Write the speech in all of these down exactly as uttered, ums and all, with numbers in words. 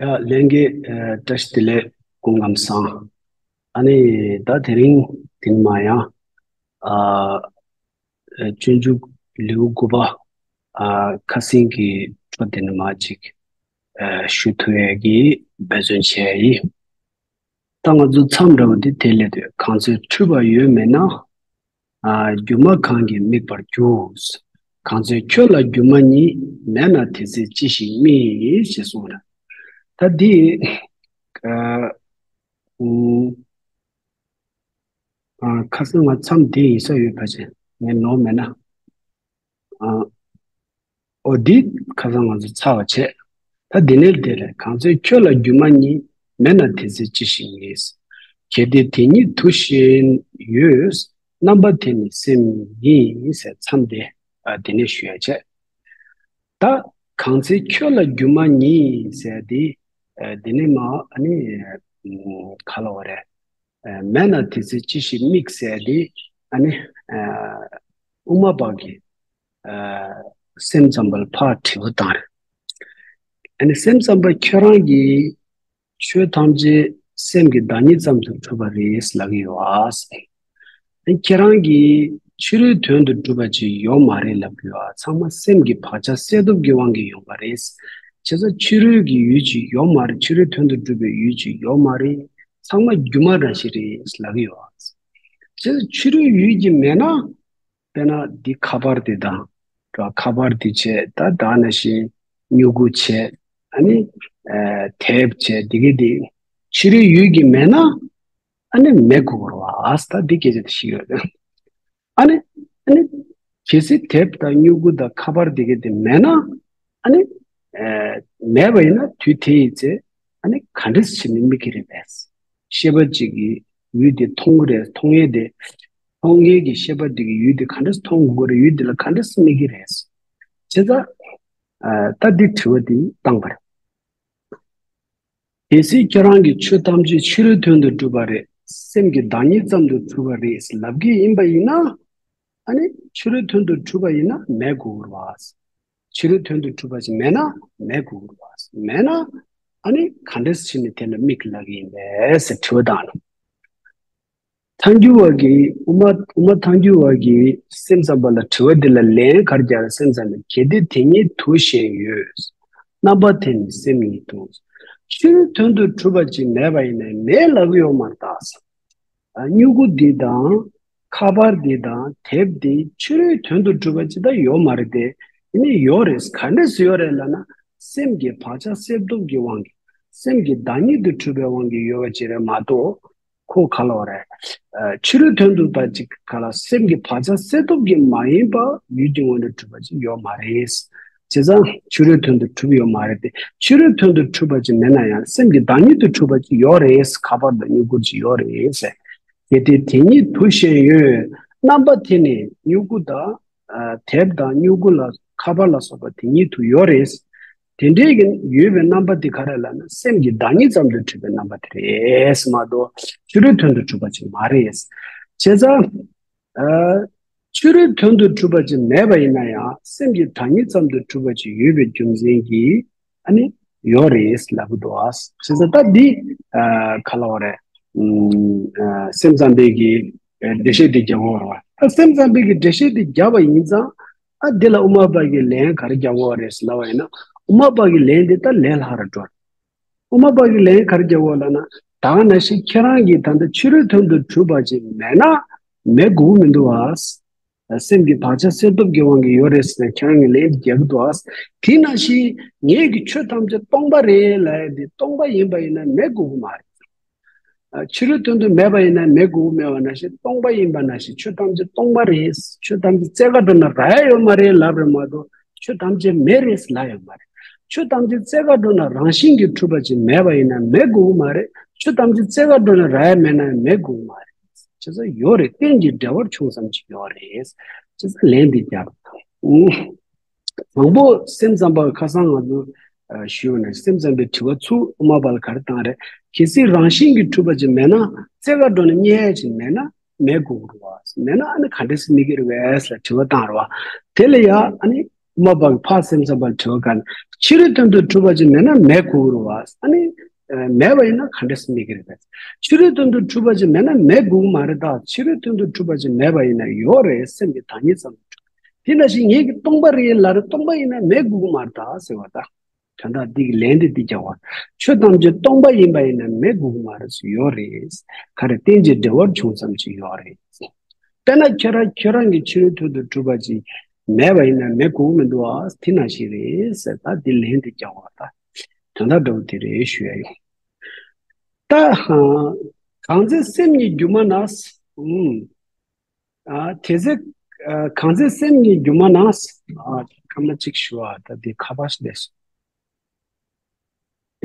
ཡ་ལྷན་རྒྱས། ཨ། བཀྲ་ཤིས་བདེ་ལེགས། སྐུ་ཁམས་བཟང་། ཨ་ནི་ད་དེ་རིང་དེ་ནི་མ་ཡང་། ཨ། ཨ། སྤྱོད་འཇུག་ལེའུ་དགུ་པ། ཨ། ཁ་སང་གི་འཕྲོ་དེ་ནི་མ་ཅིག་ཨ། ཞུ་ཐུབ་ཡས་ཀྱི་འབད་བརྩོན་བྱས་ཡིན། ད་ང་ཚོ་མཚམས་འདྲ་བོ་འདི་དེ་ལས་དུས། གང་ཚེ་འཁྲུལ་པ་ཡོད་མེད་ན། ཨ། སྒྱུ་མ་གང་གིས་དམིགས་པར་འགྱུར། གང་ཚེ་ཁྱོད་ལ་སྒྱུ་མ་ཉིད། མེད་ན་དེ་ཚེ་ཅི་ཞིག་དམིགས། ཞེས་གསུངས་ལ། ད་འདི། ཨ། ཨུམ། ཨ། ཁ་སང་ང་མཚམས་འདི་ཡིན་ས་ཡོད་པ་ཅན་ངས་ནོར་མེད་ན། ཨ། ཨོ་འདི་ཁ་སང་ང་ཚོ་ཚར་བ་བྱས། ད་འདི་ནས་དེ་ལས། གང་ཚེ་ཁྱོད་ལ་སྒྱུ་མ་ཉིད། མེད་ན་དེ་ཚེ་ཅི་ཞིག་དམིགས། གལ་ཏེ་དེ་ཉིད་དུ་ཞེན་ཡོད། རྣམ་པ་དེ་ནི་སེམས་ཉིད་ཡིན། ཟེར་མཚམས་དེ། ཨ། འདི་ནས་ཞུ་ཡ་བྱས། ད་གང་ཚེ་ཁྱོད་ལ་སྒྱུ་མ་ཉིད་ཟེར་དེ། ཨ། འདི་ནས་མ་ཨ་ནི་ག་ལ་བ་རེད། ཨ། མེད་ན་དེ་ཚེ་ཅི་ཞིག་དམིགས་ཟེར་དེ། ཨ་ནི། ཨ། དབུ་མ་པ་གི། ཨ། སེམས་ཙམ་པ་ལ་ཕར་དྲི་བ་བཏང་རེད། ཨ་ནི་སེམས་ཙམ་པ་ཁྱོད་རང་གིས་ཆོས་ཐམས་ཅད་སེམས་ཀྱི་བདག་ཉིད་ཙམ་དུ་གྲུབ་པ་རེད་ལབ་ཀྱི་ཡོད་ཨ། ཨ་ནི་ཁྱེད་རང་གིས་ཕྱི་རོལ་དོན་དུ་གྲུབ་པ་ཅིག་ཡོད་མ་རེད་ལབ་ཀྱི་ཡོད་ཨ། ཚང་མ་སེམས་ཀྱི་བག་ཆགས་སད་སྟོབས་ཀྱི་དབང་གིས་ཡོང་བ་རེད། བྱས་ཙང་ཕྱི་རོལ་གྱི་ཡུལ་ཅིག་ཡོད་མ་རེད། ཕྱི་རོལ་དོན་དུ་གྲུབ་པའི་ཡུལ་ཅིག་ཡོད་མ་རེད། ཚང་མ་སྒྱུ་མ་རང་བཞིན་རེད་ལབ་ཀྱི་ཡོད་ཨ། བྱས་ཙང་ཕྱི་རོལ་ཡུལ་གྱི་མེད་ན། དཔེར་ན་འདི་ཁ་པར་འདི་དང་། འགྲོ། ཁ་པར་འདི་བྱས། ད་ད་ནང་བཞིན་སྨྱུ་གུ་བྱས། ཨ་ནི། ཨ། དེབ་བྱས། འདི་གི་འདི་ཕྱི་རོལ་ཡུལ་གྱི་མེད་ན། ཨ་ནི་མེད་དགོས་རེད་བ། ད་འདི་སྐད་ཆ་དེ་ཞིག་ཡོད། ཨ་ནི། ཨ་ནི་གལ་སྲིད་དེབ་དང་སྨྱུ་གུ་དང་ཁ་པར་འདི་གི་འདི་མེད་ན། ཨ་ནི། ཨ། མེད་པ་ཡིན་ན་དུས་དེ་ཡི་ཚེ། ཨ་ནི་ག་འདྲས་བྱས་ནས་དམིགས་ཀྱི་རེད་པས། ཤེས་པ་གཅིག་གིས་ཡུལ་དེ་མཐོང་གི་རེད། མཐོང་ཡས་དེ། མཐོང་མཁན་གྱི་ཤེས་པ་དེ་གིས་ཡུལ་དེ་ག་འདྲས་མཐོང་དགོས་རེད། ཡུལ་དེ་ལ་ག་འདྲས་དམིགས་ཀྱི་རེད། བྱས་ཙང་། ཨ། ད་འདི་དྲི་བ་འདི་བཏང་པ་རེད། གལ་སྲིད་ཁྱེད་རང་གིས་ཆོས་ཐམས་ཅད་ཕྱི་རོལ་དོན་དུ་གྲུབ་པ་རེད། སེམས་ཀྱི་བདག་ཉིད་ཙམ་དུ་གྲུབ་པ་རེད་ལབ་ཀྱི་ཡིན་པ་ཡིན་ན། ཨ་ནི་ཕྱི་རོལ་དོན་དུ་གྲུབ་པ་ཡིན་ན་མེད་དགོས་རེད་བ། ཕྱི་རོལ་དོན་དུ་གྲུབ་པ་ཅིག་མེད་ན་མེད་དགོས་རེད་བ། མེད་ན། ཨ་ནི་ག་འདྲས་བྱས་ནས་དེ་ལ་དམིགས་ལབ་ཀྱི་ཡིན་པས་ཟེར་དྲི་བ་བཏང་ནས། ཐལ་འགྱུར་བ་གིས། དབུ་མ། དབུ་མ་ཐལ་འགྱུར་བ་གིས་སེམས་ཙམ་པ་ལ་དྲི་བ་འདི་ལ་ལན་ག་རེ་རྒྱག་རེད། སེམས་ཙམ་པས། གལ་ཏེ་དེ་ཉིད་དུ་ཞེན་ཡོད། རྣམ་པ་དེ་ནི་སེམས་ཉིད་དུ། ཕྱི་རོལ་དོན་དུ་གྲུབ་པ་ཅིག་མེད་པ་ཡིན་ན་མེད་ལབ་ཀྱི་ཡོད་མ་རེད་ད། ཨ། སྨྱུ་གུ་འདི་དང་། ཁ་པར་འདི་དང་དེབ་འདི་ཕྱི་རོལ་དོན་དུ་གྲུབ་པ་ཅིག་ད་ཡོད་མ་རེད་དེ། ཡིན་ནའི་ཡོད་རེད། ག་འདྲས་ཡོད་རེད་ལབ་ན། སེམས་ཀྱི་བག་ཆགས་སད་སྟོབས་ཀྱི་དབང་གིས། སེམས་ཀྱི་བདག་ཉིད་དུ་གྲུབ་པའི་དབང་གིས་ཡོད་པ་ཅིག་རེད་མ་གཏོགས། ཁོ་ག་ལ་བ་རེད། ཨ། ཕྱི་རོལ་དོན་དུ་ད་ཅིག་ག་ལ། སེམས་ཀྱི་བག་ཆགས་སད་སྟོབས་ཀྱིས་མ་ཡིན་པ་ཡུལ་གྱི་ངོས་ནས་གྲུབ་པ་ཅིག་ཡོད་མ་རེད། བྱས་ཙང་ཕྱི་རོལ་དོན་དུ་གྲུབ་ཡོད་མ་རེད་དེ། ཕྱི་རོལ་དོན་དུ་གྲུབ་པ་ཅིག་མེད་ན་ཡང་སེམས་ཀྱི་བདག་ཉིད་དུ་གྲུབ་པ་ཅིག་ཡོད་རེད། ཁ་པར་དང་སྨྱུ་གུ་ཅིག་ཡོད་རེད་ཟེར། གལ་ཏེ་དེ་ཉིད་དུ་ཞེན་ཡོད། རྣམ་པ་དེ་ནི་སྨྱུ་གུ་དང་། ཨ། དེབ་དང་སྨྱུ་གུ་ལ། ཁ་པར་ལ་སོགས་པ་དེ་ཉིད་དུ་ཡོད་རེད། དེ་འདྲའི་གི་ཡོད་པའི་རྣམ་པ་དེ་ག་རེ་ལབ་ན། སེམས་ཀྱི་བདག་ཉིད་ཙམ་དུ་གྲུབ་པའི་རྣམ་པ་དེ་རེད་མ་གཏོགས་ཕྱི་རོལ་དོན་དུ་གྲུབ་པ་ཅིག་མ་རེད། བྱས་ཙང་། ཨ། ཕྱི་རོལ་དོན་དུ་གྲུབ་པ་ཅིག་མེད་པ་ཡིན་ན་ཡང་སེམས་ཀྱི་བདག་ཉིད་ཙམ་དུ་གྲུབ་པ་ཅིག་ཡོད་པའི་རྒྱུ་མཚན་གྱིས། ཨ་ནི་ཡོད་རེད་ལབ་ཀྱི་འདུག་ཨ། བྱས་ཙང་ད་འདི། ཨ། ག་ལ་བ་རེད། ཨུམ། ཨ། སེམས་ཙམ་པའི་གི། ཨ། འགྲེལ་བཤད་འདི་རྒྱག་དགོས་རེད་བ། ད་སེམས་ཙམ་པའི་གི་འགྲེལ་བཤད་འདི་རྒྱབ་པ་ཡིན་ཙང་། ཨ། འདི་ལ་དབུ་མ་པ་གི་ལན་ག་རེ་རྒྱག་དགོས་རེད་ལབ་པ་ཡིན་ན། དབུ་མ་པ་གི་ལན་འདི་ད་ལས་སླ་རུ་འགྲོ། དབུ་མ་པ་གི་ལན་ག་རེ་རྒྱག་དགོས་ལབ་ན། ད་ག་ནང་བཞིན་ཁྱེད་རང་གིས་ད་ལྟ་ཕྱི་རོལ་དོན་དུ་གྲུབ་པ་ཅིག་མེད་ན་མེད་དགོས་མི་འདུག་བ། སེམས་ཀྱི་བག་ཆགས་སད་སྟོབས་ཀྱི་དབང་གིས་ཡོད་རེད་ཟེར་ནས་ཁྱེད་རང་གིས་ལན་རྒྱག་གི་འདུག་ཨ། དེ་ནང་བཞིན་ངེད་ཀྱིས་ཆོས་ཐམས་ཅད་སྟོང་པ་རེད་ལབ་ཡ་དེ་སྟོང་པ་ཡིན་པ་ཡིན་ན་མེད་དགོས་ཀྱི་མ་རེད། ཨ། ཕྱི་རོལ་དོན་དུ་མེད་པ་ཡིན་ན་མེད་དགོས་ཀྱི་མེད་པ་ནང་བཞིན། སྟོང་པ་ཡིན་པ་ནང་བཞིན་ཆོས་ཐམས་ཅད་སྟོང་པ་རེད། ཆོས་ཐམས་ཅད་རྩེ་ག་འགྲོ་ན་རག་ཡ་ཡོད་མ་རེད་ལབ་རེད་མ་གཏོགས་ཆོས་ཐམས་ཅད་མེད་རེད་ལབ་ཡོད་མ་རེད། ཆོས་ཐམས་ཅད་རྩེ་ག་འགྲོ་ན་རང་བཞིན་གྱིས་གྲུབ་པ་ཅིག་མེད་པ་ཡིན་ན་མེད་དགོས་ཀྱི་མ་རེད། ཆོས་ཐམས་ཅད་རྩེ་ག་འགྲོ་ན་རག་ཡ་མེད་ན་ཡང་མེད་དགོས་ཀྱི་མ་རེད། བྱས་ཙང་ཡོད་རེད། རྟེན་གྱི་འབྲེལ་བར་བྱུང་ཙམ་ཅིག་ཡོད་རེད། བྱས་ཙང་ལན་འདི་རྒྱབ། དང་པོ་སེམས་ཙམ་པ་ཁ་སང་ང་ཚོ་ཨ་ཞུས་ནས་སེམས་ཙམ་པའི་དྲི་བ་ཚུར་དབུ་མ་པ་ལ་ག་རེ་བཏང་རེད། གལ་སྲིད་རང་བཞིན་གྱིས་གྲུབ་པ་ཅིག་མེད་ན། རྩེ་ག་འགྲོ་ནས་རྙེད་ཡ་ཅིག་མེད་ན་མེད་དགོས་རེད་བ། མེད་ན་ཨ་ནི་ག་འདྲས་སེ་དམིགས་ཀྱི་རེད་བས་ལ་དྲི་བ་བཏང་རེད་བ། དེ་ལ་ཡ་ཨ་ནི་ དབུ་མ་པ་གི་ཕར་སེམས་ཙམ་པ་དྲི་བ་ག་ནི། ཕྱི་རོལ་དོན་དུ་གྲུབ་པ་ཅིག་མེད་ན་མེད་དགོས་ཀྱི་རེད་བ། ཨ་ནི་མེད་པ་ཡིན་ན་ག་འདྲས་སེ་དམིགས་ཀྱི་རེད་པས། ཕྱི་རོལ་དོན་དུ་གྲུབ་པ་ཅིག་མེད་ན་མེད་དགོས་ཀྱི་མ་རེད་ད། ཕྱི་རོལ་དོན་དུ་གྲུབ་པ་ཅིག་མེད་པ་ཡིན་ན་ཡོད་རེད། སེམས་ཀྱི་བདག་ཉིད་ཙམ་དུ་གྲུབ། དེ་ནང་བཞིན་ངེད་ཀྱིས་སྟོང་པ་རེད་ལབ་རེད། སྟོང་པ་ཡིན་ན་མེད་དགོས་ཀྱི་མ་རེད་ད་ཟེར་བ་ད། དོན་དག་འདི་གི་ལན་དེ་འདི་རྒྱག་པ། ཆོས་ཐམས་ཅད་སྟོང་པ་ཡིན་པ་ཡིན་ན་མེད་དགོས་ཀྱི་མ་རེད་ཟེར། ཡོད་རེད། ག་རེ་རྟེན་ཅིང་འབྲེལ་བར་འབྱུང་ཙམ་ཅིག་ཡོད་རེད། དཔེར་ན་ཁྱོད་རང་ཁྱོད་རང་གི་ཕྱི་རོལ་དོན་དུ་གྲུབ་པ་ཅིག་མེད་པ་ཡིན་ན་མེད་དགོས་ཀྱི་མི་འདུག་ཨ། དེ་ནང་བཞིན་རེད་ཟེར། ད་འདི་ལན་དེ་རྒྱག་པ་ད། དོན་དག་འདྲ་བོ་དེ་རེད་ཞུ་ཡ་ཡིན། ད་གང་ཚེ་སེམས་ཉིད་སྒྱུ་མ་ན། ཨུམ། ཨ། དེ་ཚེ། ཨ། གང་ཚེ་སེམས་ཉིད་སྒྱུ་མ་ན། ཨ། སྐར་མ་གཅིག་ཞུ་བ་ད་འདི་ཁ་པར་སླེབས་སོང་།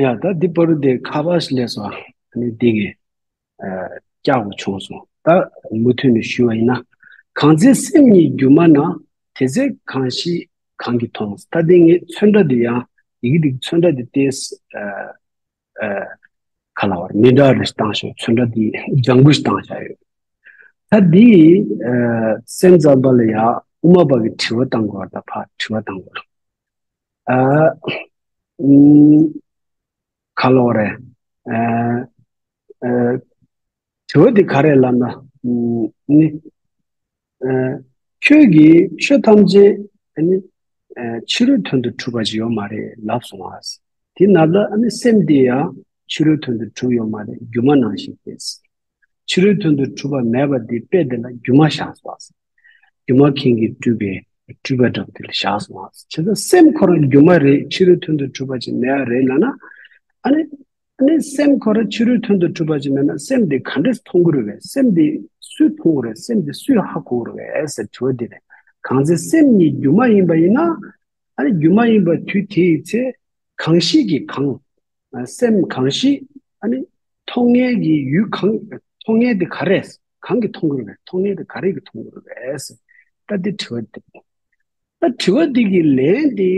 ཡ། ད་འདི་བར་དུ་དེ་ཁ་པར་སླེབས་སོང་། ཨ་ནི་འདི་གི། ཨ། བཀྱག་པོ་བྱུང་སོང་། ད་མུ་མཐུད་ནས་ཞུ་བ་ཡིན་ན། གང་ཚེ་སེམས་ཉིད་སྒྱུ་མ་ན། དེ་ཚེ་གང་ཞིག་གང་གིས་མཐོང་། ད་འདི་ངས་ཚོན་ཁྲ་འདི་ཡང་ཡི་གེ་འདི་ཚོན་ཁྲ་འདི་ཏོག་ཙམ། ཨ། ཨ། ག་ལབ་དགོས་རེད། མི་འདྲ་རེ་བཏང་ཤག་ཚོན་ཁྲ་འདི་ལྗང་གུ་ཞིག་བཏང་བཞག་ཡོད། ད་འདི། ཨ། སེམས་ཙམ་པ་ལ་ཡ་དབུ་མ་པ་གི་དྲི་བ་བཏང་དགོས་རེད། ད་ཕར་དྲི་བ་བཏང་དགོས་རེད། ཨ། ཨུམ། ག་ལབ་དགོས་རེད། ཨ། ཨ། དྲི་བ་འདི་ག་རེ་ལབ་ན། ཨུམ། ནི། ཨ། ཁྱོད་ཀྱིས་ཆོས་ཐམས་ཅད་ཨ་ནི། ཨ། ཕྱི་རོལ་དོན་དུ་གྲུབ་པ་ཞིག་ཡོད་མ་རེད་ལབ་སོང་བ། དེ་ནང་ལ་ཨ་ནི་སེམས་དེ་ཡང་ཕྱི་རོལ་དོན་དུ་གྲུབ་ཡོད་མ་རེད། སྒྱུ་མ་ནང་བཞིན་ཏེ། ཕྱི་རོལ་དོན་དུ་གྲུབ་པ་མེད་པ་དེ་དཔེ་དེ་ལ་སྒྱུ་མ་བཞག་སོང་བ། སྒྱུ་མ་མཁན་གྱིས་སྤྲུལ་པའི་སྤྲུལ་པ་འདྲ་པོ་དེ་ལ་བཞག་སོང་བ། བྱས་ཙང་སེམས་ཁོ་རང་སྒྱུ་མ་རེད། ཕྱི་རོལ་དོན་དུ་གྲུབ་པ་ཅིག་མེད་པ་རེད་ལབ་ན། ཨ་ནི། ཨ་ནི་སེམས་ཁོ་རང་ཕྱི་རོལ་དོན་དུ་གྲུབ་པ་ཅིག་མེད་ན་སེམས་དེ་ག་འདྲས་མཐོང་གི་རེད་པས། སེམས་དེ་སུས་མཐོང་གི་རེད། སེམས་དེ་སུས་ཧ་གོ་གི་རེད་པས་ཟེར་དྲི་བ་འདི་རེད། གང་ཚེ་སེམས་ཉིད་སྒྱུ་མ་ཡིན་པ་ཡིན་ན། ཨ་ནི་སྒྱུ་མ་ཡིན་པ་དུས་དེའི་ཚེ་གང་ཞིག་གིས་གང་། ཨ། སེམས་གང་ཞིག་ཨ་ནི་མཐོང་མཁན་གྱི་ཡུལ་གང་། མཐོང་མཁན་དེ་ག་རེ་རེད། གང་གིས་མཐོང་གི་རེད་པས། མཐོང་མཁན་དེ་ག་རེ་གིས་མཐོང་གི་རེད་པས་ཟེར། ད་འདི་དྲི་བ་འདི། ད་དྲི་བ་འདི་གི་ལན་དེ་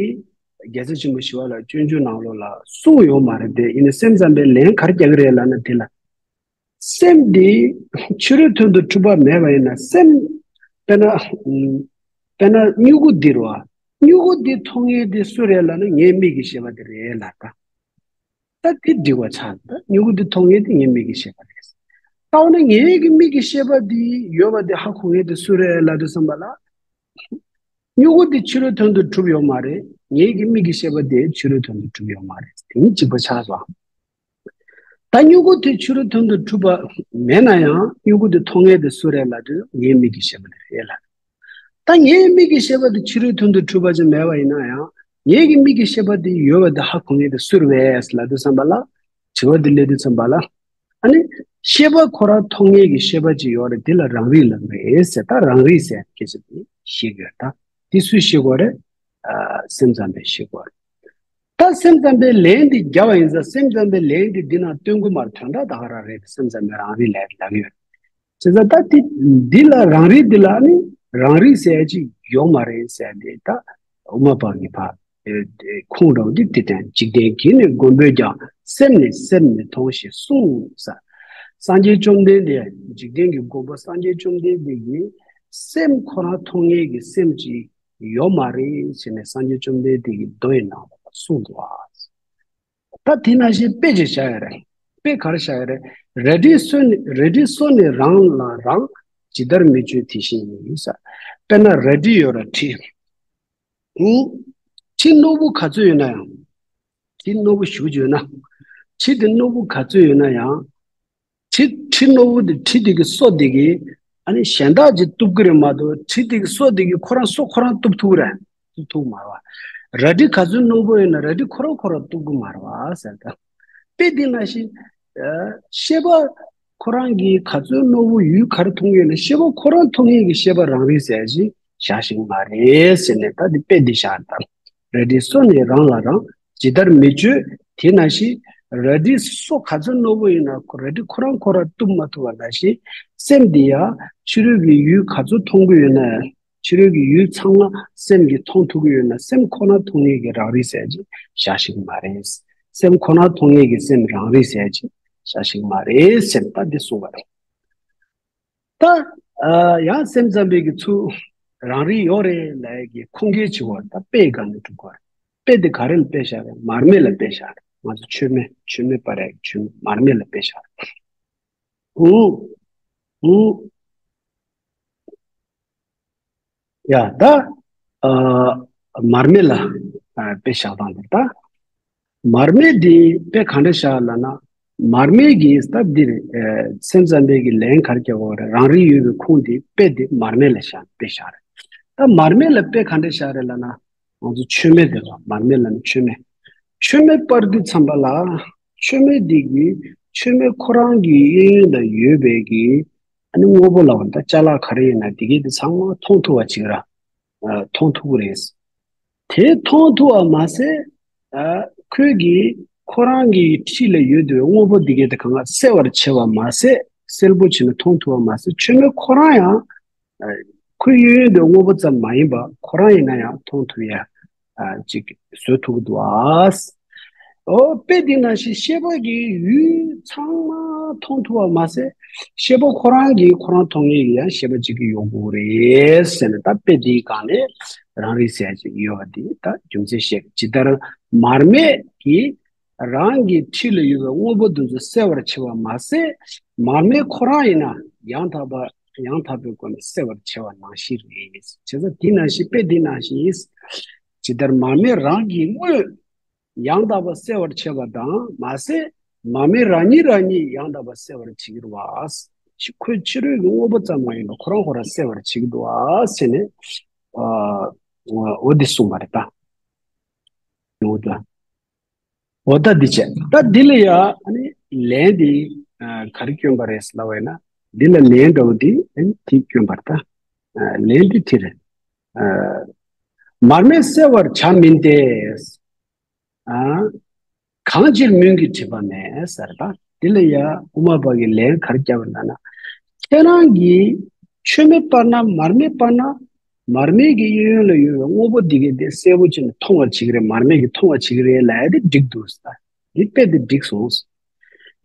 རྒྱལ་སྲས་ཆེན་པོ་ཞི་བ་ལྷ་སྤྱོད་འཇུག་ནང་ལོགས་ལ་གསུངས་ཡོད་མ་རེད་དེ། ཡིན་ནའི་སེམས་ཙམ་པས་ལན་ག་རེ་རྒྱག་གི་རེད་ལབ་ན་དེ་ལ། སེམས་འདི་ཕྱི་རོལ་དོན་དུ་གྲུབ་པ་མེད་པ་ཡིན་ན་སེམས། དཔེར་ན། ཨུམ། དཔེར་ན་མྱུ་གུ་འདི་རེད་པ། མྱུ་གུ་འདི་མཐོང་མཁན་དེ་སུ་རེད་ལབ་ན་ངའི་མིག་གི་ཤེས་པ་དེ་རེད་ལབ་ད། ད་དེ་འགྲིག་པ་ཆགས། ད་མྱུ་གུ་འདི་མཐོང་མཁན་དེ་ངའི་མིག་གི་ཤེས་པ་རེད། ད་འོ་ན་ངའི་གི་མིག་གི་ཤེས་པ་འདི་ཡོད་པ་དེ་ཧ་གོ་མཁན་དེ་སུ་རེད་ལབ་དུས་ཙམ་པ་ལ། མྱུ་གུ་འདི་ཕྱི་རོལ་དོན་དུ་གྲུབ་ཡོད་མ་རེད། ངའི་གི་མིག་གི་ཤེས་པ་དེ་ཕྱི་རོལ་དོན་དུ་གྲུབ་ཡོད་མ་རེད། དེ་གཉིས་གཅིག་པ་ཆགས་སོང་། ད་མྱུ་གུ་དེ་ཕྱི་རོལ་དོན་དུ་གྲུབ་པ་མེད་ན་ཡང་མྱུ་གུ་དེ་མཐོང་མཁན་དེ་སུ་རེད་ལབ་དུས་ངའི་མིག་གི་ཤེས་པ་དེ་རེད་ལབ། ད་ངའི་མིག་གི་ཤེས་པ་དེ་ཕྱི་རོལ་དོན་དུ་གྲུབ་པ་ཅིག་མེད་པ་ཡིན་ན་ཡང་ངའི་གི་མིག་གི་ཤེས་པ་དེ་ཡོད་པ་དེ་ཧ་གོ་མཁན་དེ་སུ་རེད་ལབ་དུས་ཙམ་པ་ལ། དྲི་བ་དེ་སླེབས་དུས་ཙམ་པ་ལ། ཨ་ནི་ཤེས་པ་ཁོ་རང་མཐོང་མཁན་གྱི་ཤེས་པ་ཅིག་ཡོད་རེད། དེ་ལ་རང་རིག་ལབ་ཀྱི་རེད་ཟེར། ད་རང་རིག་ཟེར་སྐད་ཆ་དེ་ཤེས་དགོས་རེད། ད་དེ་སུས་ཤེས་དགོས་རེད། ཨ། སེམས་ཙམ་པས་ཤེས་དགོས་རེད། ད་སེམས་ཙམ་པས་ལན་འདི་བརྒྱབ་པ་ཡིན་ཙང་སེམས་ཙམ་པས་ལན་འདི་འདི་ན་སྟོན་གྱི་མ་རེད། དོན་དག་ད་ག་རང་རེད། སེམས་ཙམ་པས་རང་རིག་ལབ་ལབ་ཀྱི་ཡོད་རེད། བྱས་ཙང་ད་འདི་འདི་ལ་རང་རིག་འདི་ལ་ནི་རང་རིག་ཟེར་ཡ་ཅིག་ཡོད་མ་རེད་ཟེར་ཡ་འདི་ད་དབུ་མ་པ་གི་ཕ་ཨེ་ཨེ་ཁུངས་འདྲ་བོ་འདི་དེ་དང་། འཇིག་རྟེན་གྱི་ནི་མགོན་པོས་ཀྱང་སེམས་ནི་སེམས་མི་མཐོང་ཞེས་གསུངས་ས། སངས་རྒྱས་བཅོམ་ལྡན་འདས། འཇིག་རྟེན་གྱི་མགོན་པོ་སངས་རྒྱས་བཅོམ་ལྡན་འདས་ཀྱིས་སེམས་ཁོ་རང་མཐོང་མཁན་གྱི་སེམས་ཅིག་ཡོད་མ་རེད་ཟེར་ནས་སངས་རྒྱས་བཅོམ་ལྡན་འདས་ཀྱིས་མདོ་ཡི་ནང་ལ་གསུངས་འདུག་ཨ། ད་དེ་ནང་བཞིན་དཔེ་ཅིག་བཞག་ཡ་རེད། དཔེ་ག་རེ་བཞག་ཡ་རེད། རལ་གྲིའི་སོ་ནི་རལ་གྲིའི་སོ་ནི་རང་ལ་རང་། ཇི་ལྟར་མི་གཅོད་དེ་བཞིན་ཉིད་ཟེར། དཔེར་ན་རལ་གྲི་ཡོད་ར་གྲི། ཨུ། གྲི་རྣོ་པོ་ག་ཚོད་ཡོད་ན་ཡང་། གྲི་རྣོ་པོ་ཞེ་པོ་ཅིག་ཡོད་ན། གྲི་དེ་རྣོ་པོ་ག་ཚོད་ཡོད་ན་ཡང་། གྲི་གྲི་རྣོ་པོ་དེ་གྲི་དེ་གི་སོ་དེ་གི། ཨ་ནི་གཞན་དག་ཅིག་གཏུབ་ཀྱི་རེད་མ་གཏོགས་གྲི་དེ་གི་སོ་དེ་གི་ཁོ་རང་སོ་ཁོ་རང་གཏུབ་ཐུབ་རེད། གཏུབ་ཐུབ་མ་རེད་བ། རལ་གྲི་ག་ཚོད་རྣོ་པོ་ཡོད་ན་རལ་གྲི་ཁོ་རང་ཁོ་རང་གཏུབ་ཀྱི་མ་རེད་བ་ཟེར་ད། དཔེ་འདི་ནང་བཞིན། ཨ། ཤེས་པ་ཁོ་རང་གིས་ག་ཚོད་རྣོ་པོ་ཡུལ་ག་རེ་མཐོང་གི་ཡོད་ན་ཤེས་པ་ཁོ་རང་མཐོང་མཁན་གྱི་ཤེས་པ་རང་རིག་ཟེར་ཅིག་བཞག་ཤེས་མ་རེད་ཟེར་ནས། ད་འདི་དཔེ་འདི་བཞག་ད། རལ་གྲིའི་སོ་ནི་རང་ལ་རང་། ཇི་ལྟར་མི་གཅོད་དེ་ནང་བཞིན། རལ་གྲིའི་སོ་ག་ཚོད་རྣོ་པོ་ཡིན་ན་རལ་གྲི་ཁོ་རང་ཁོ་རང་གཏུབ་མ་ཐུབ་པ་ནང་བཞིན། སེམས་འདི་ཡང་ཕྱི་རོལ་གྱི་ཡུལ་ག་ཚོད་མཐོང་གི་ཡོད་ན། ཕྱི་རོལ་གྱི་ཡུལ་ཚང་མ་སེམས་ཀྱིས་མཐོང་ཐུབ་ཀྱི་ཡོད་ན་སེམས་ཁོ་ན་མཐོང་ངེས་ཀྱི་རང་རིག་ཟེར་གྱི་བཞག་ཤེས་ཀྱི་མ་རེད། སེམས་ཁོ་ན་མཐོང་ངེས་ཀྱི་སེམས་རང་རིག་ཟེར་གྱི་བཞག་ཤེས་ཀྱི་མ་རེད་ཟེར་ད་འདི་གསུངས་པ་རེད། ད། ཨ། ཡང་སེམས་ཙམ་པའི་གི་ཚུལ། རང་རིག་ཡོད་རེད་ལབ་ཡ་གི་ཁུངས་སྐྱེལ་བྱེད་དགོས་རེད། ད་དཔེ་སྒང་ནས་སྒྲུབ་དགོས་རེད། དཔེ་དེ་ག་རེ་ལ་དཔེ་བཞག་རེད། མར་མེ་ལ་དཔེ་བཞག་རེད། ང་ཚོ་མཆོད་མེ་མཆོད་མེ་སྤར་ཡ་གི་མཆོད་མེ་མར་མེ་ལ་དཔེ་བཞག་རེད། ཨུ། ཨུ། ཡ་ད། ཨ། མར་མེ་ལ། ཨ། དཔེ་བཞག་སྟངས་དེ་ད། མར་མེ་འདི་དཔེ་ག་འདྲ་བཞག་ལབ་ན། མར་མེ་གི་ད་འདི་རེད། ཨ། སེམས་ཙམ་པའི་གི་ལན་ག་རེ་རྒྱག་དགོས་རེད། རང་རིག་ཡོད་པའི་ཁུངས་འདི་དཔེ་འདི་མར་མེ་ལ་བཞག་དཔེ་བཞག་རེད། ད་མར་མེ་ལ་དཔེ་ག་འདྲ་བཞག་རེད་ལབ་ན། ང་ཚོ་མཆོད་མེ་དེ་ལ་མར་མེ་ལབ་ན་མཆོད་མེ། མཆོད་མེ་སྤར་དུས་ཙམ་པ་ལ། མཆོད་མེ་འདི་གི་མཆོད་མེ་ཁོ་རང་གི་གཡས་གཡོན་ལ་ཡོད་པའི་གི། ཨ་ནི་དངོས་པོ་ལབ་པ་ད་ཅ་ལག་ག་རེ་ཡིན་ན་འདི་གའི་དེ་ཚང་མ་མཐོང་ཐུབ་པ་ཅིག་ར། ཨ། མཐོང་ཐུབ་ཀྱི་རེད། དེ་མཐོང་ཐུབ་པ་མ་ཟད། ཨ། ཁོས་གི་ཁོ་རང་གི་འཁྲིས་ལ་ཡོད་དུས་དངོས་པོ་འདི་གའི་དེ་གང་ག་གསལ་བར་བྱེད་པ་མ་ཟད། གསལ་པོ་བྱས་ནས་མཐོང་ཐུབ་པ་མ་ཟད། མཆོད་མེ་ཁོ་རང་ཡང་། ཨ། ཁོའི་གཡས་གཡོན་དུ་དངོས་པོ་ཙམ་མ་ཡིན་པ་ཁོ་རང་ཡིན་ན་ཡང་མཐོང་ཐུབ་ཡ། ཨ། ཅིག་བཟོ་ཐུབ་ཀྱི་འདུག་ཨ། ཨོ། དཔེ་འདི་ནང་བཞིན་ཤེས་པ་གི་ཡུལ་ཚང་མ་མཐོང་ཐུབ་པ་མ་ཟད། ཤེས་པ་ཁོ་རང་གིས་ཁོ་རང་མཐོང་ངེས་ཀྱི་ཡང་ཤེས་པ་ཅིག་གི་ཡོང་དགོས་རེད་ཟེར་ནས། ད་དཔེ་འདིའི་སྒང་ནས་རང་རིག་ཟེར་ཅིག་ཡོད་པ་འདི་ད་རྒྱུ་མཚན་བཤད། ཇི་ལྟར་མར་མེ་གིས་རང་གི་འཁྲིས་ལ་ཡོད་པའི་དངོས་པོ་འདི་ཚོ་གསལ་བར་བྱེད་པ་མ་ཟད། མར་མེ་ཁོ་རང་ཡིན་ན་ཡང་དག་པ་ཡང་དག་པའི་སྒོ་ནས་གསལ་བར་བྱེད་པ་ནང་བཞིན་རེད། བྱས་ཙང་འདི་ནང་བཞིན་དཔེ་འདི་ནང་བཞིན། ཇི་ལྟར་མར་མེ་རང་གི་དངོས་ཡང་དག་པ་གསལ་བར་བྱེད་པ་དང་མ་ཟད། མར་མེ་རང་ཉིད་རང་ཉིད་ཡང་དག་པ་གསལ་བར་བྱེད་ཀྱི་རེད་བ། ཕྱི་ཁོའི་ཕྱི་རོལ་གྱི་དངོས་པོ་ཙམ་མ་ཡིན་པར་ཁོ་རང་ཁོ་རང་གསལ་བར་བྱེད་ཀྱི་འདུག་བ་ཟེར་ནས། ཨ། འོ་འདི་གསུངས་པ་རེད་ད། འོ་ད། འོ་ད་འདི་བྱས། ད་འདི་ལ་ཡ་ཨ་ནི་ལན་འདི། ཨ། ག་རེ་བསྐྱོན་པ་རེད་ལབ་པ་ཡིན་ན། འདི་ལ་ལན་འདྲ་བོ་འདི་ཨ་ནི་དེ་བསྐྱོན་པ་རེད་ད། ཨ། ལན་འདི་དེ་རེད། ཨ། མར་མེ་གསལ་བར་བྱ་མིན་ཏེ། ཨ། གང་ཕྱིར་མུན་གྱིས་བསྒྲིབས་པ་མེད་ཟེར་ད། འདི་ལ་ཡ་དབུ་མ་པ་གིས་ལན་ག་རེ་བརྒྱབ་པ་ལབ་ན། ཁྱེད་རང་གིས་མཆོད་མེ་སྤར་ན་མར་མེ་སྤར་ན། མར་མེ་གི་གཡས་གཡོན་ལ་ཡོད་པའི་དངོས་པོ་འདི་གས་དེ་གསལ་པོ་བྱས་ནས་མཐོང་བར་བྱེད་ཀྱི་རེད། མར་མེ་གིས་མཐོང་བར་བྱེད་ཀྱི་རེད་ལབ་ཡ་དེ་འགྲིག་འདུག་ཟེར། འདི་དཔེ་དེ་འགྲིག་སོང་།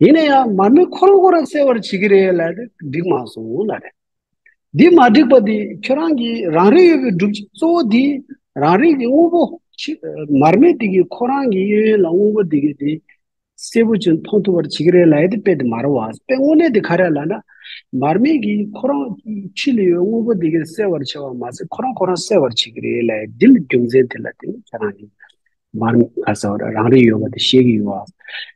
ཡིན་ན་ཡང་མར་མེ་ཁོ་རང་ཁོ་རང་གསལ་བར་བྱེད་ཀྱི་རེད་ལབ་ཡ་དེ་འགྲིག་མ་སོང་ལབ་རེད། འདི་མ་འགྲིག་པ་འདི་ཁྱོད་རང་གི་རང་རིག་ཡོད་པའི་སྒྲུབ་བྱེད་གཙོ་བོ་འདི། རང་རིག་གི་དངོས་པོ་ཕྱི། མར་མེ་འདི་གིས་ཁོ་རང་གི་གཡས་གཡོན་ལ་དངོས་པོ་འདི་གས་དེ་གསལ་པོ་བྱས་མཐོང་ཐུབ་པར་བྱེད་ཀྱི་རེད་ལབ་ཡ་དེ་དཔེ་དེ་མ་རེད་བ། དཔེ་དངོས་གནས་དེ་ག་རེ་ལབ་ན། མར་མེ་གིས་ཁོ་རང་འཁྲིས་ལ་ཡོད་དངོས་པོ་འདི་གས་གསལ་བར་བྱེད་པ་མ་ཟད་ཁོ་རང་ཁོ་རང་གསལ་བར་བྱེད་ཀྱི་རེད་ལབ་ཡ་འདི་ལ་རྒྱུ་མཚན་དེ་ལ་བརྟེན་ནས་ཁྱེད་རང་གིས། མར་མེ་ག་ཟེར་བ་རེད། རང་རིག་ཡོད་པ་དེ་ཤེས་ཀྱི་ཡོད་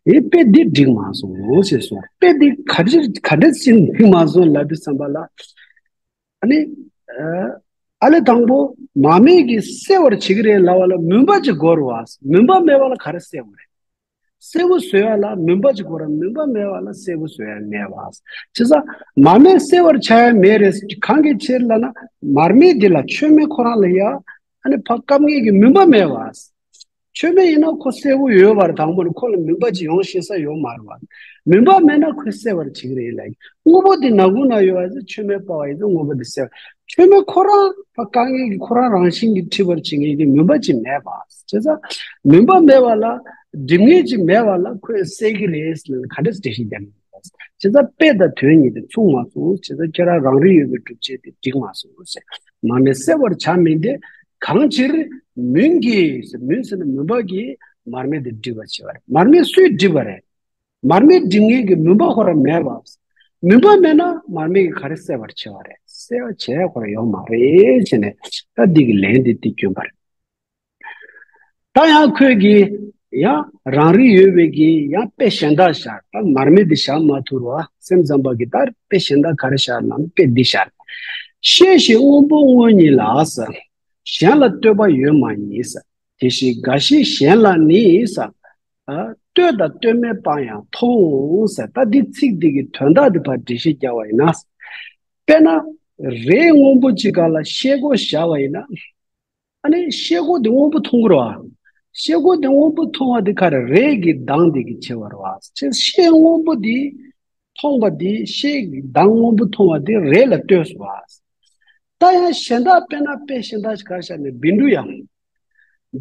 པ། ཨེ་དཔེ་འདི་འགྲིག་མ་སོང་ཞེས་གསུངས། དཔེ་འདི་ག་འདྲ་ག་འདྲ་ཞིག་འགྲིག་མ་སོང་ལབ་དུས་ཙམ་པ་ལ། ཨ་ནི། ཨ། ཨ་ལས་དང་པོ་མར་མེ་གིས་གསལ་བར་བྱེད་ཀྱི་རེད་ལབ་པ་ལ་མུན་པ་ཅིག་དགོས་རེད་བ། མུན་པ་མེད་པ་ལ་ག་རེ་གསལ་བ་རེད། གསལ་པོ་བཟོ་ཡ་ལ་མུན་པ་ཅིག་དགོས་རེད། མུན་པ་མེད་པ་ལ་གསལ་པོ་བཟོ་ཡ་མེད་བ། བྱས་ཙང་མར་མེ་གསལ་བར་བྱ་ཡ་མེད་རེད། གང་གི་ཕྱིར་ལབ་ན་མར་མེ་འདི་ལ་མཆོད་མེ་ཁོ་རང་ལ་ཡ། ཨ་ནི་ཕར་བཀབ་མཁན་གྱི་མུན་པ་མེད་པ། མཆོད་མེ་ཡིན་ན་ཁོ་གསལ་པོ་ཡོད་པར་དང་པོ་ནས་ཁོ་ལ་མུན་པ་ཅིག་ཡོང་ཤེས་ས་ཡོད་མ་རེད་བ། མུན་པ་མེད་ན་ཁོས་གསལ་བར་བྱེད་ཀྱི་རེད་ལབ། དངོས་པོ་འདི་ནག་ཁུང་ན་ཡོད་པ་ཚེ་མཆོད་མེ་སྤར་བ་ཡིན་ཚེ་དངོས་པོ་འདི་གསལ་བ། མཆོད་མེ་ཁོ་རང་ཕར་བཀག་མཁན་གྱི་ཁོ་རང་རང་བཞིན་གྱིས་འཁྲུལ་པར་བྱེད་མཁན་གྱི་མུན་པ་ཅིག་མེད་པ། བྱས་ཙང་མུན་པ་མེད་པ་ལ་སྒྲིབ་མཁན་ཅིག་མེད་པ་ལ་ཁོས་གསལ་གྱི་རེད་ཟེར་ནས་ག་འདྲས་འགྲེལ་བཤད་རྒྱག་གི་རེད། བྱས་ཙང་དཔེ་དང་དོན་གཉིས་དེ་མཚུངས་མ་སོང་། བྱས་ཙང་ཁྱེད་རང་རང་རིག་ཡོད་པའི་སྒྲུབ་བྱེད་དེ་འགྲིག་མ་སོང་ཟེར། མར་མེ་གསལ་བར་བྱ་མིན་ཏེ། གང་ཕྱིར་མུན་གྱིས། མུན་ཟེར་ན་མུན་པ་གིས་མར་མེ་དེ་བསྒྲིབས་པར་བྱེད་པ་རེད། མར་མེ་སུས་བསྒྲིབས་པ་རེད། མར་མེ་སྒྲིབ་མཁན་གྱི་མུན་པ་ཁོ་རང་མེད་པ། མུན་པ་མེད་ན་མར་མེ་གིས་ག་རེ་གསལ་བར་བྱེད་པ་རེད། གསལ་བར་བྱེད་ཡ་ཁོ་རང་ཡོད་མ་རེད་ཟེར་ནས་ད་འདི་གི་ལན་འདི་འདི་བསྐྱོན་པ་རེད། ད་ཡང་ཁོས་ཀྱིས་ཡང་རང་རིག་ཡོད་པའི་གི་ཡང་དཔེ་གཞན་དག་བཞག་ད་མར་མེ་འདི་བཞག་མ་ཐུབ་རོ། སེམས་ཙམ་པ་གིས་ད་དཔེ་གཞན་དག་ག་རེ་བཞག་ལབ་ན་དཔེ་འདི་བཞག་ཤེས་བཞིན་དངོས་པོ་དངོས་ཉིད་ལ། གཞན་ལ་ལྟོས་པ་ཡོད་མ་ཡིན། དེ་བཞིན་འགའ་ཞིག་གཞན་ལ་ནི། ལྟོས་དང་ལྟོས་མེད་པ་ཡང་མཐོང་། ཟེར་ད་འདི་ཚིག་འདི་གི་དོན་དག་འདི་ཕར་འགྲེལ་བཤད་རྒྱག་པ་ཡིན་ན། དཔེར་ན། རས་སྔོན་པོ་གཅིག་སྒང་ལ་ཤེལ་སྒོ་བཞག་པ་ཡིན་ན། ཨ་ནི་ཤེལ་སྒོ་འདི་སྔོན་པོ་མཐོང་གི་རེད་བ། ཤེལ་སྒོ་འདི་སྔོན་པོ་མཐོང་བ་འདི་ག་རེ་རས་ཀྱི་མདངས་འདི་གིས་ཕྱེ་བ་རེད་བ། ཅེས་ཤེལ་སྔོན་པོ་འདི་མཐོང་བ་འདི་ཤེལ་གྱི་མདངས་སྔོན་པོ་མཐོང་བ་འདི་རས་ལ་ལྟོས་སོ་བ། ད་ཡང་གཞན་དག་དཔེར་ན་དཔེ་གཞན་དག་ཞིག་ག་རེ་བཞག་ནས་བཻ་ཌཱུརྱ།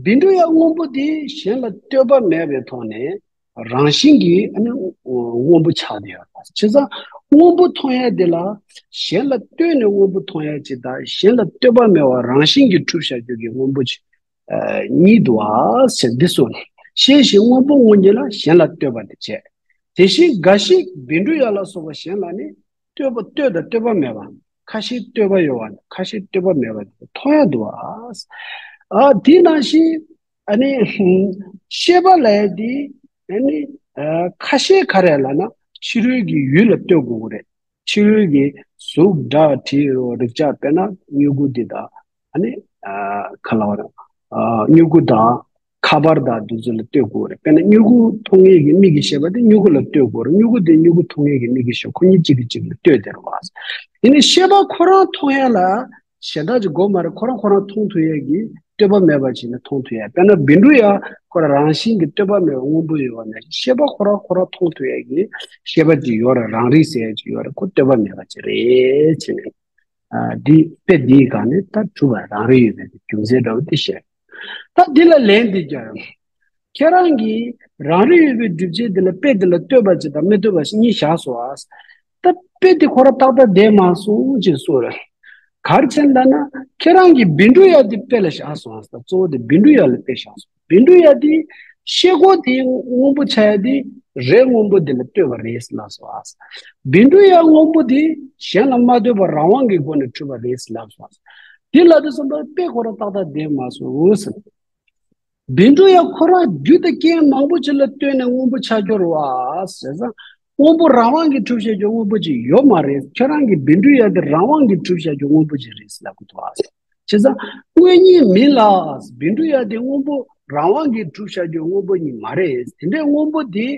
བཻ་ཌཱུརྱ་སྔོན་པོ་འདི་གཞན་ལ་ལྟོས་པ་མེད་པའི་ཐོག་ནས་རང་བཞིན་གྱིས་ཨ་ནི་སྔོན་པོ་ཆགས་བསྡད་ཡོད་རེད་བ། བྱས་ཙང་ སྔོན་པོ་མཐོང་ཡ་དེ་ལ་གཞན་ལ་ལྟོས་ནས་སྔོན་པོ་མཐོང་ཡ་ཅིག་དང་གཞན་ལ་ལྟོས་པ་མེད་པར་རང་བཞིན་གྱིས་གྲུབ་བཞག་རྒྱུ་གི་སྔོན་པོ་ཅིག་གཉིས་འདུག་ཨ་ཟེར་འདི་གསུངས་ནས། ཤེས་བཞིན་སྔོན་པོ་མངོན་གྱུར་ལ། གཞན་ལ་ལྟོས་པ་དེ་བྱས། དེ་བཞིན་འགའ་ཞིག་བཻ་ཌཱུརྱ་ལ་སོགས་པ་གཞན་ལ་ནི་ལྟོས་པ་ལྟོས་དང་ལྟོས་པ་མེད་པ། ཁ་ཤས་ལྟོས་པ་ཡོད་པ་དང་ཁ་ཤས་ལྟོས་པ་མེད་པ་དེ་མཐོང་ཡ་འདུག་ཨ། ཨ་དེ་ནང་བཞིན་ཨ་ནི་ཤེས་པ་ལ་ཡ་དེ་ཨ་ནི་ཨ་ཁ་ཤས་ག་རེ་ལབ་ན་ཕྱི་རོལ་གྱི་ཡུལ་ལ་ལྟོས་དགོས་ཀྱི་རེད། ཕྱི་རོལ་གྱི་གཟུགས་སྒྲ་དྲི་རོ་རེག་བྱ་དཔེར་ན་མྱུ་གུ་འདི་དང་ཨ་ནི་ཨ་ག་ལབ་ར་ཨ་མྱུ་གུ་དང་ཁ་པར་དང་འདི་ཚོ་ལ་ལྟོས་དགོས་རེད། དཔེར་ན་མྱུ་གུ་མཐོང་མཁན་གྱི་མིག་གི་ཤེས་པ་དེ་མྱུ་གུ་ལ་ལྟོས་དགོས་རེད། མྱུ་གུ་དེ་མྱུ་གུ་མཐོང་མཁན་གྱི་མིག་གི་ཤེས་པ་ཁོ་གཉིས་གཅིག་གིས་གཅིག་ལ་ལྟོས་བསྡད་རེད་བ། དེ་ནི་ཤེས་པ་ཁོ་རང་མཐོང་ཡ་ལ་གཞན་དག་ཅིག་དགོས་མ་རེད། ཁོ་རང་ཁོ་རང་མཐོང་ཐུབ་ཡ་གི་ལྟོས་པ་མེད་པ་ཅིག་ནི་མཐོང་ཐུབ་ཡ། དཔེར་ན་བཻ་ཌཱུརྱ་ཁོ་རང་རང་བཞིན་གྱི་ལྟོས་པ་མེད་པ་སྔོན་པོ་ཡོད་པ་ནང་བཞིན་ཤེས་པ་ཁོ་རང་ཁོ་རང་མཐོང་ཐུབ་ཡ་གི་ཤེས་པ་ཅིག་ཡོད་རེད། རང་རིག་ཟེར་ཡ་ཅིག་ཡོད་རེད། ཁོ་ལྟོས་པ་མེད་པ་ཅིག་རེད་ཅེས་ནས། ཨ་འདི་དཔེ་འདིའི་སྒང་ནས་ད་གྲུབ་པ་རང་རིག་ཡོད་པའི་རྒྱུ་མཚན་འདྲ་བོ་འདི་བཤད། ད་འདི་ལ་ལན་འདི་རྒྱག་ཡོང་། ཁྱེད་རང་གིས་རང་རིག་ཡོད་པའི་སྒྲུབ་བྱེད་འདི་ལ་དཔེ་འདི་ལ་ལྟོས་པ་ཅིག་དང་མི་ལྟོས་པ་ཅིག་གཉིས་བཞག་སོང་ཨ། ད་དཔེ་འདི་ཁོ་རང་ཏག་ཏག་བསྡད་མ་སོང་ཅེས་གསུངས་རེད། ག་རེ་བྱས་ན་ད་ན་ཁྱེད་རང་གིས་བཻ་ཌཱུརྱ་འདི་དཔེ་ལ་བཞག་སོང་ཨ། ད་གཙོ་བོ་དེ་བཻ་ཌཱུརྱ་ལ་དཔེ་བཞག་སོང་། བཻ་ཌཱུརྱ་དེ་ཤེལ་སྒོ་དེ་སྔོན་པོ་ཆགས་ཡ་དེ་རས་སྔོན་པོ་དེ་ལ་ལྟོས་པ་རེད་ལབ་སོང་ཨ། བཻ་ཌཱུརྱ་སྔོན་པོ་དེ་གཞན་ལ་མ་ལྟོས་པར་རང་དབང་གི་སྒོ་ནས་གྲུབ་པ་རེད་ལབ་སོང་ཨ། དེ་ལབ་དུས་ཙམ་པ་དཔེ་ཁོ་རང་ཏག་ཏག་བསྡད་མ་སོང་ཟེར། བཻ་ཌཱུརྱ་ཁོ་རང་རྒྱུ་དང་རྐྱེན་མང་པོ་ཅིག་ལ་ལྟོས་ནས་སྔོན་པོ་ཆགས་ཀྱི་རེད་བ་ཟེར་ཙང་། སྔོན་པོ་རང་དབང་གིས་གྲུབ་བཞག་རྒྱུ་སྔོན་པོ་ཅིག་ཡོད་མ་རེད། ཁྱེད་རང་གིས་བཻ་ཌཱུརྱ་དེ་རང་དབང་གིས་གྲུབ་བཞག་རྒྱུ་སྔོན་པོ་ཅིག་རེད་ལབ་ཀྱི་འདུག་ཨ། བྱས་ཙང་དངོས་གཉིས་མིན་ལ། བཻ་ཌཱུརྱ་དེ་སྔོན་པོ་རང་དབང་གིས་གྲུབ་བཞག་རྒྱུ་སྔོན་པོ་གཉིས་མ་རེད། དེ་འདྲའི་སྔོན་པོ་དེ་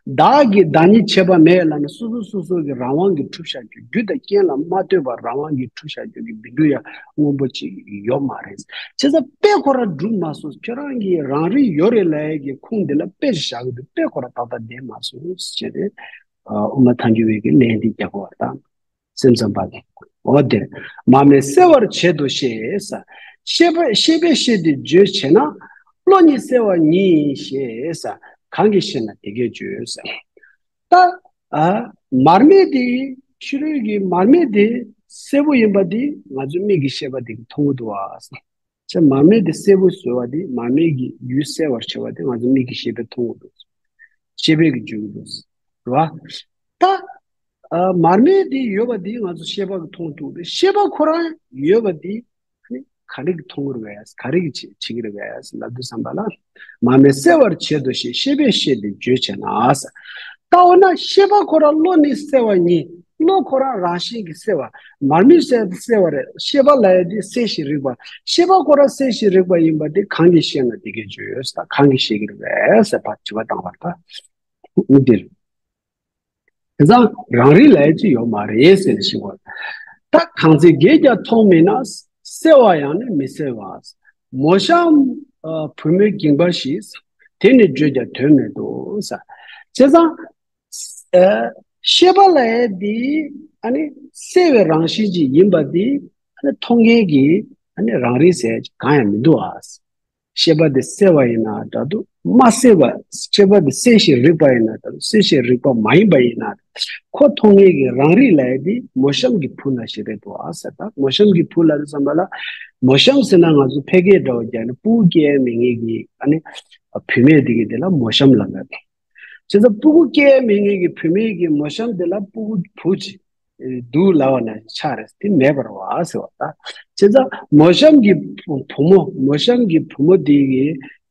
བདག་གིས་བདག་ཉིད་བྱེད་པ་མེད་ལབ་ནས་སོ་སོ་སོ་སོ་གི་རང་དབང་གིས་གྲུབ་བཞག་རྒྱུ་རྒྱུ་དང་རྐྱེན་ལ་མ་ལྟོས་པར་རང་དབང་གིས་གྲུབ་བཞག་རྒྱུ་གི་བཻ་ཌཱུརྱ་སྔོན་པོ་ཅིག་ཡོད་མ་རེད། བྱས་ཙང་དཔེ་ཁོ་རང་གྲུབ་མ་སོང་། ཁྱོད་རང་གིས་རང་རིག་ཡོད་རེད་ལབ་ཡས་ཀྱི་ཁུངས་འདི་ལ་དཔེ་ཞིག་བཞག་གི་འདུག་དཔེ་ཁོ་རང་ཏག་ཏག་བསྡད་མ་སོང་ཞེས་ཏེ། ཨ་དབུ་མ་ཐལ་འགྱུར་བའི་གི་ལན་འདི་རྒྱག་གི་ཡོད་རེད་ད། སེམས་ཙམ་པ་གིས། འོ་དེར། མར་མེ་བསལ་བར་བྱེད་དོ་ཞེས། ཤེས་པ་ཤེས་པས་ཤེས་དེ་བརྗོད་བྱེད་ན། བློ་ཉིད་བསལ་བ་ཉིད་ཞེས། གང་གིས་ཤེས་ན་དེ་སྐད་བརྗོད། ད་ཨ་མར་མེ་དེ་ཕྱི་རོལ་གྱི་མར་མེ་དེ་སེར་པོ་ཡིན་པ་དེ་ང་ཚོའི་མིག་གི་ཤེས་པ་དེ་གིས་མཐོང་གི་འདུག་བ། ཅེས་མར་མེ་དེ་སེར་པོ་བཟོ་བ་དེ་མར་མེ་གི་ཡུལ་གསལ་བར་བྱེད་པ་དེ་ང་ཚོ་མིག་གི་ཤེས་པས་མཐོང་གི་འདུག་ཤེས་པས་ཀྱིས་བརྗོད་ཀྱི་འདུག་རེད་བ། ད་ཨ་མར་མེ་དེ་ཡོད་པ་དེ་ང་ཚོ་ཤེས་པ་གིས་མཐོང་ཐུབ་རེད། ཤེས་པ་ཁོ་རང་ཡོད་པ་དེ་ཨ་ནི་ག་རེ་གིས་མཐོང་གི་རེད་པས། ག་རེ་གིས་བྱེད་བྱེད་ཀྱི་རེད་པས་ལབ་དུས་ཙམ་པ་ལ། མར་མེ་བསལ་བར་བྱེད་དོ་ཞེས་ཤེས་པས་ཤེས་དེ་བརྗོད་བྱེད་ན། ད་འོ་ན་ཤེས་པ་ཁོ་རང་བློ་ནི་བསལ་བ་ཉིད། བློ་ཁོ་རང་རང་བཞིན་གྱིས་གསལ་བ། མར་མེ་བསལ་གསལ་བ་རེད། ཤེས་པ་ལབ་ཡ་དེ་གསལ་ཞིང་རིག་པ། ཤེས་པ་ཁོ་རང་གསལ་ཞིང་རིག་པ་ཡིན་པ་དེ་གང་གིས་ཤེས་ན་དེ་སྐད་བརྗོད་ཡོད་ཟེར། ད་གང་གིས་ཤེས་ཀྱི་རེད་པས་ཟེར་བ་དྲི་བ་བཏང་བར་ད། འདིར། དེ་ཙང་རང་རིག་ལབ་ཡ་ཅིག་ཡོད་མ་རེད་ཟེར་ནས་ཤེས་དགོས། ད་གང་ཚེ་བགད་ཀྱང་མཐོང་མིན་ན། བསལ་བ་ཡང་ནི་མི་གསལ་བ། མོ་གཤམ་བུ་མོའི་འགྱིང་བག་ཞིག་དེ་ནི་བརྗོད་ཀྱང་དོན་མེད་དོ་ཟེར། བྱས་ཙང་། ཨ་ཤེས་པ་ལབ་ཡ་འདི་ཨ་ནི་གསལ་བའི་རང་བཞིན་ཅིག་ཡིན་པ་འདི་ཨ་ནི་མཐོང་མཁན་གྱི་ཨ་ནི་རང་རིག་ཟེར་ཡ་ཅིག་གང་ཡང་མི་འདུག་ཨ། ཤེས་པ་འདི་གསལ་བ་ཡིན་ན་འདྲ་འདུག་མ་གསལ་བ། ཤེས་པ་འདི་གསལ་ཞིང་རིག་པ་ཡིན་ན་འདྲ་འདུག་གསལ་ཞིང་རིག་པ་མ་ཡིན་པ་ཡིན་ན། ཁོ་མཐོང་མཁན་གྱི་རང་རིག་ལབ་ཡ་འདི་མོ་གཤམ་གྱི་བུ་ནང་བཞིན་རེད་འདུག་ཨ་ཟེར། ད་མོ་གཤམ་གྱི་བུ་ལབ་དུས་ཙམ་པ་ལ། མོ་གཤམ་ཟེར་ན་ང་ཚོ་ཕལ་སྐད་འདྲ་བོ་རྒྱག་ནས་སྤུ་གུ་སྐྱེ་ཡ་མེད་མཁན་གྱི་ཨ་ནི་བུད་མེད་འདི་གི་དེ་ལ་མོ་གཤམ་ལབ་ན་རེད། བྱས་ཙང་སྤུ་གུ་སྐྱེ་ཡ་མེད་མཁན་གྱི་བུད་མེད་ཀྱི་མོ་གཤམ་དེ་ལ་སྤུ་གུ་བུ་ཅིག་འདུག་ལབ་པ་ན་ཆགས་རེད། དེ་མེད་པ་རེད་བ་ཟེར་བ་ད། བྱས་ཙང་མོ་གཤམ་གྱི་བུ་བུ་མོ་མོ་གཤམ་གྱི་བུ་མོ་དེ་གི་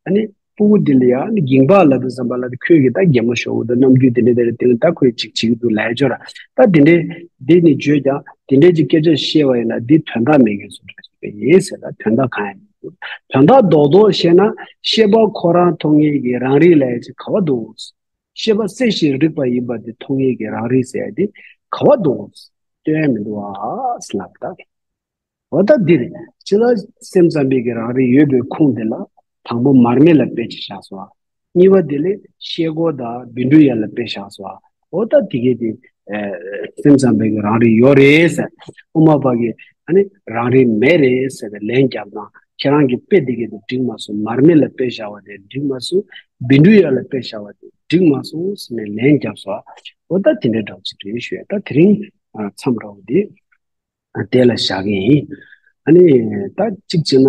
ཨ་ནི་སྤུ་གུ་དེ་ལ་ཡང་ནི་འགྱིང་བག་ལབ་དུས་ཙམ་པ་ལ་ཁོས་ཀྱི་ད་གད་མོ་ཤོར་གི་འདུག་རྣམ་འགྱུར་དེ་འདྲ་དེ་འདྲ་དེ་ད་ཁོས་ཅིག་བྱེད་ཀྱི་འདུག་ལབ་ཡ་ཅིག་ཡོད་ར། ད་དེ་འདྲའི་དེ་ནི་བརྗོད་ཀྱང་དེ་འདྲའི་ཅིག་སྐད་ཆ་བཤད་པ་ཡིན་ན་འདི་དོན་དག་མེད་མཁན་བཟོ་འདྲ་ཅིག་ཡིན་ཟེར། ད་དོན་དག་གང་ཡང་མི་འདུག་དོན་དག་རྡོག་རྡོག་བཤད་ན་ཤེས་པ་ཁོ་རང་མཐོང་མཁན་གྱི་རང་རིག་ལབ་ཡ་ཅིག་ག་བ་འདུག་ཤེས་པ་གསལ་ཞིང་རིག་པ་ཡིན་པ་དེ་མཐོང་མཁན་གྱི་རང་རིག་ཟེར་ཡ་དེ་ག་བ་འདུག་སྟོན་ཡ་མི་འདུག་ཨ་ཟེར་ལབ་ད། འོ་ད་འདི་རེད། སྤྱིར་ན་སེམས་ཙམ་པའི་གི་རང་རིག་ཡོད་པའི་ཁུངས་དེ་ལ་དང་པོ་མར་མེ་ལ་དཔེ་ཅིག་བཞག་སོང་། གཉིས་པ་དེ་ལས་ཤེལ་སྒོ་དང་བཻ་ཌཱུརྱ་ལ་དཔེ་བཞག་སོང་། འོ་ད་དེ་གས་དེ་ཨ་སེམས་ཙམ་པའི་གི་རང་རིག་ཡོད་རེད་ཟེར། དབུ་མ་པ་གིས་ཨ་ནི་རང་རིག་མེད་རེད་ཟེར་བའི་ལན་བརྒྱབ་ན་ཁྱེད་རང་གི་དཔེ་དེ་གས་དེ་འགྲིག་མ་སོང་། མར་མེ་ལ་དཔེ་བཞག་པ་དེ་འགྲིག་མ་སོང་། བཻ་ཌཱུརྱ་ལ་དཔེ་བཞག་པ་དེ་ འགྲིག་མ་སོང་ཟེར་ནས་ལན་བརྒྱབ་སོང་། འོ་ད་དེ་འདྲའི་འདྲ་བོ་ཅིག་རེད་ཞུ་ཡ། ད་དེ་རིང་མཚམས་འདྲ་བོ་འདི་དེ་ལ་བཞག་གི་ཡིན། ཨ་ནི་ད་གཅིག་བྱས་ན་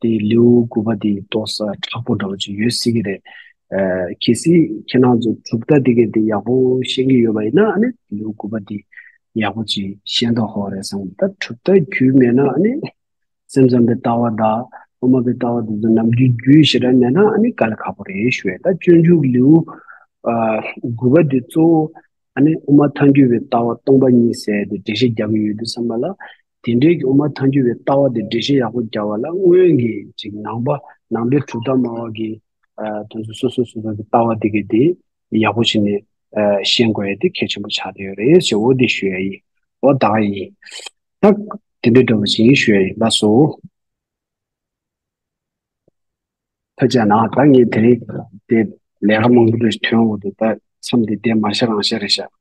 དེ་ལེའུ་དགུ་པ་དེ་ཏོག་ཙམ་མཁྲེགས་པོ་འདྲ་བོ་ཅིག་ཡོད་སྲིད་ཀྱི་རེད། ཨ་གལ་སྲིད་ཁྱེད་རང་ཚོ་གྲུབ་མཐའ་དེ་གའི་དེ་ཡག་པོ་ཤེས་ཀྱི་ཡོད་པ་ཡིན་ན། ཨ་ནི་ལེའུ་དགུ་པ་དེ་ཡག་པོ་ཅིག་ཤེས་མདོག་ཁ་པོ་རེད་བསམ། ད་གྲུབ་མཐའ་རྒྱུས་མེད་ན། ཨ་ནི་སེམས་ཙམ་པའི་ལྟ་བ་དང་དབུ་མ་པའི་ལྟ་བ་དེ་ཚོ་ནམ་རྒྱུན་རྒྱུས་ཞེ་དྲག་མེད་ན། ཨ་ནི་དཀའ་ལས་ཁག་པོ་རེད་ཞུ་ཡ། ད་སྤྱོད་འཇུག་ལེའུ་ཨ་དགུ་པ་དེ་གཙོ་བོ་ཨ་ནི་དབུ་མ་ཐལ་འགྱུར་བའི་ལྟ་བ་སྟོང་པ་ཉིད་ཟེར་ཏེ་འགྲེལ་བཤད་རྒྱག་གི་ཡོད་དུས་ཙམ་པ་ལ། དེ་འདྲའི་གི་དབུ་མ་ཐལ་འགྱུར་བའི་ལྟ་བ་དེ་འགྲེལ་བཤད་ཡག་པོ་རྒྱག་པ་ལ་སྔོན་གྱི་ཅིག་ནང་པ་ནང་པའི་གྲུབ་མཐའ་སྨྲ་བ་གི་ཨ་དེ་ཚོ་སོ་སོ་སོ་སོ་གི་ལྟ་བ་དེ་གའི་དེ་ཡག་པོ་བྱས་ནས་ཨ་ཤེས་དགོས་ཡ་དེ་གལ་ཆེན་པོ་ཆགས་བསྡད་ཡོད་རེད་ཟེར། འོ་དེ་ཞུ་ཡ་ཡིན། འོ་ད་ག་ཡིན། ད་དེ་འདྲའི་འདྲ་བོ་ཞིག་ཡིན་ཞུ་ཡ་ཡིན། ལགས་སོ། ཐུགས་རྗེ་གནང་། ད་ངས་དེ་རིང་དེ་ལས་ཀ་མང་པོ་རེ་ཐོན་འོང་དུས། ད་མཚམས་འདི་དེ་མ་ཤར་རང་ཤར་རེད་ཤག།